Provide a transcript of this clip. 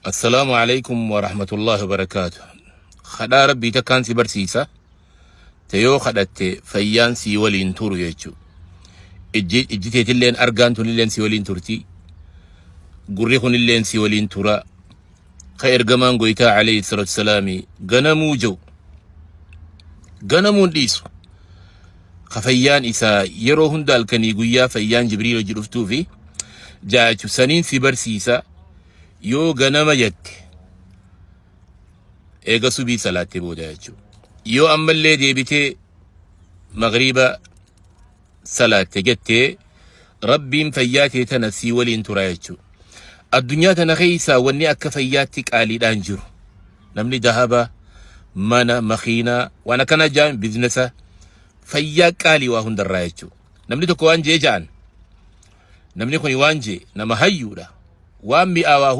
Assalaamu alaikum wa rahmatullahi wa barakaatu. Kadhaa Rabbii takkaan si barsiisa. Te yoo kadhatte fayyaan sii waliin turu jechuudha. Ijji ijji teetilleen argaan tunilleen si waliin turti. Gurri kunilleen si waliin tura. Ka ergamaan goytaa alayhi salatu salaami ganamuu jiru. Ganamuun dhiisu. Ka fayyaan isaa yeroo hunda halkanii guyyaa fayyaan Jibriil hojii dhuftuu fi jaachu saniin si barsiisa. Yoo ganama jette eega subii salaattee booda jechuudha. Yoo ammallee deebitee magriiba salaatte jettee Rabbiin fayyaa tee tana sii waliin tura jechuudha. Addunyaa tana keessaa wanni akka fayyaatti qaaliidhaan jiru. Namni dahaba, mana, makiinaa, waan akkanaa jaan biizinasa fayyaa qaalii waa hundarraa jechuudha. Namni tokko waan jee ja'an. Namni kun waan jee nama hayyuudha. Waan mi'aawaa.